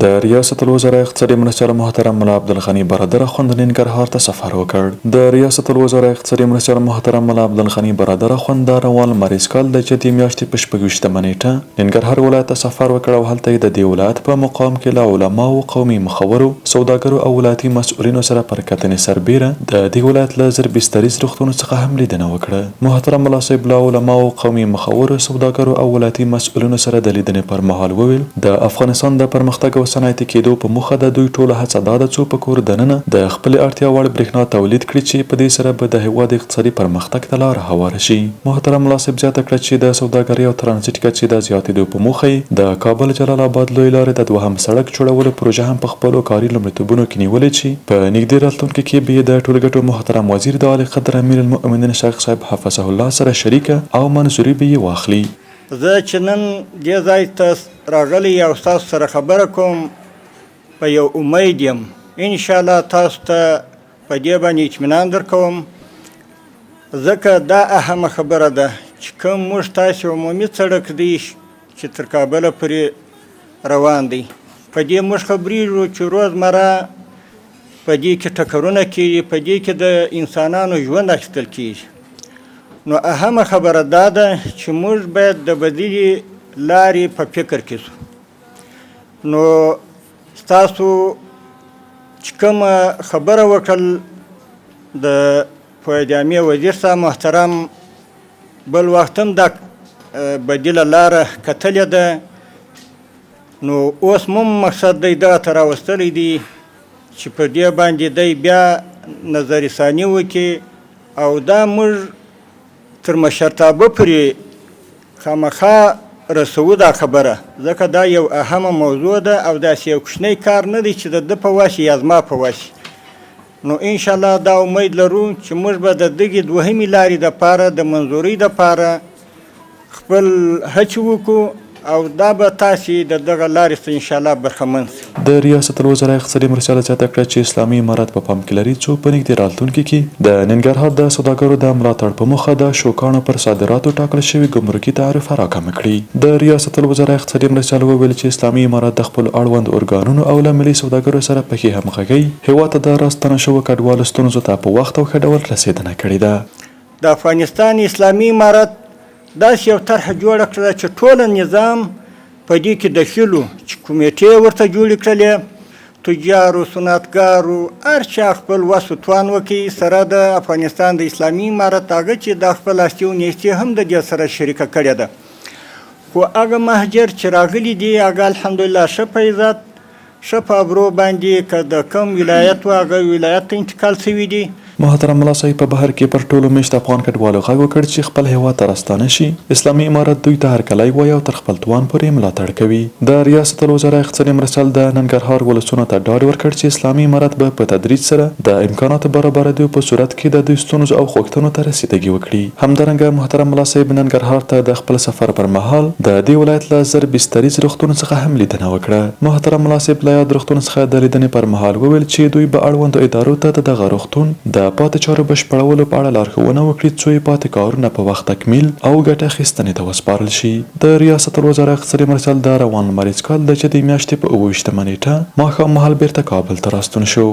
د ریاست الوزراء اقتصادي مرستیال محترم ملا عبدالغني برادر اخوند ننګرهار ته سفر وکړ. د ریاست الوزراء اقتصادي مرستیال محترم ملا عبدالغني برادر اخوند د روان لمریز کال د جدي میاشتې په 26مه نېټه ننګرهار ولایت ته سفر وکړ او هلته یې د دې ولایت په مقام کې له علماوو، قومي مخورو، سوداګرو او ولایتي مسؤلینو سره پر کتنې سربېره د دې ولایت له 1000 بستریز روغتونو څخه هم لیدنه وکړه. محترم ملا صاحب له علماوو، قومي مخورو، سوداګرو او ولایتي مسؤلینو سره د لیدنې پر مهال وویل، د افغانستان د پرمختګ او صنعتي کېدو په موخه د دوی ټوله هڅه دا ده څو په کور دننه د خپلې اړتیا وړ برېښنا تولید کړي چې په دې سره به د هېواد اقتصادي پرمختګ ته لاره هواره شي. محترم ملا صاحب زیاته کړه چې د سوداګرۍ او ترانزیټ کچې د زیاتېدو په موخه یې د کابل جلال اباد لویې لارې د دوهم سړک جوړولو پروژه هم په خپلو کاري لومړیتوبونو کې نیولې چې په نږدې راتلونکي کې به یې د ټولګټو محترم وزیر د عالیقدر امیرالمؤمنین شیخ صاحب حفظه الله سره شریکه او منظوري به یې واخلي. زه چې نن دې ځای ته راغلی او ستاسو سره خبره کوم په یو امید یم، ان شاء الله تاسو ته په دې باندې اطمینان درکوم، ځکه دا اهمه خبره ده چې کوم موږ تاسو عمومي سړک دی چې تر کابله پورې روان دی، په دې موږ خبرېږو چې روزمره په دې کې ټکرونه کېږي، په دې کې د انسانانو ژوند اخیستل کېږي. نو اهمه خبره دا ده چې موږ باید د بدیلې لارې په فکر کې شو. نو ستاسو چې کومه خبره وکړل د فواید عامې وزیر صاحب محترم بل وخت هم دا بدیله لاره کتلې ده، نو اوس مو مقصد دی دغه ته راوستلی دی چې په دې باندې دی بیا نظر ثاني وکړي او دا موږ تر مشرتابه پورې خامخا رسوو دا خبره، ځکه دا یو اهمه موضوع ده او داسې یو کوچنی کار نه دی چې د ده په وس یا زما په وس. نو انشاءالله دا امید لرو چې موږ به د دغې دوهمې لارې دپاره د منظورۍ دپاره خپل هڅې وکړو او دا به تاسې د دغه لارې څخه انشاءالله برخمن شئ. د ریاست الوزراء اقتصادي مرستیال زیاته کړه چې اسلامي امارت په پام کې لري څو په نږدې راتلونکي کې د ننګرهار د سوداګرو د ملاتړ په موخه د شوکاڼو پر صادراتو ټاکل شوې ګمرکي تعرفه راکمه کړي. د ریاست الوزراء اقتصادي مرستیال وویل چې اسلامي امارت د خپلو اړوند ارګانونو او له ملي سوداګرو سره په ښې همغږۍ هېواد ته د راستنو شوو کډوالو ستونزو ته په وخت او ښه ډول رسېدنه کړې ده. د افغانستان اسلامي امارت داسې یو طرحه جوړه کړله چې ټوله نظام په دې کې دخیل و، چې کمیټې یې ورته جوړې کړلې، تجارو، صنعتګارو، هر چا خپل وس و توان وکړي، سره د افغانستان د اسلامي امارت هغه چې دا خپل هستي او نیستي هم د دې سره شریکه کړې ده. خو هغه مهاجر چې راغلي دي هغه الحمدلله ښه په عزت، ښه په ابرو باندې که د کوم ولایت و هغه ولایت ته انتقال شوي دي. محترم ملا صاحب په بهر کې پر ټولو مېشت افغان کډوالو غږ وکړ چې خپل هېواد ته راستانه شي، اسلامي امارت دوی ته هرکلی وايي او تر خپل توان پورې ملاتړ کوي. د ریاست الوزراء اقتصادي مرستیال د ننګرهار ولسونو ته ډاډ ورکړ چې اسلامي امارت به په تدریج سره د امکاناتو برابرېدو په صورت کې د دوی ستونزو او غوښتنو ته رسیدګي وکړي. همدارنګه محترم ملا صاحب ننګرهار ته د خپل سفر پر مهال د دې ولایت له 1000 بستریز روغتون څخه هم لیدنه وکړه. محترم ملا صاحب له یاد روغتون څخه د لیدنې پر مهال وویل چې دوی به اړوندو ادارو ته د دغه روغتون د پاتې چارو بشپړولو په اړه لارښوونه وکړي څو یې پاتې کارونه په وخت تکمیل او ګټه اخیستنې ته وسپارل شي. د ریاست الوزراء اقتصادي مرستیال د روان لمریز کال د جدې میاشتې په 27مه نېټه ماښام مهال بېرته کابل ته راستون شو.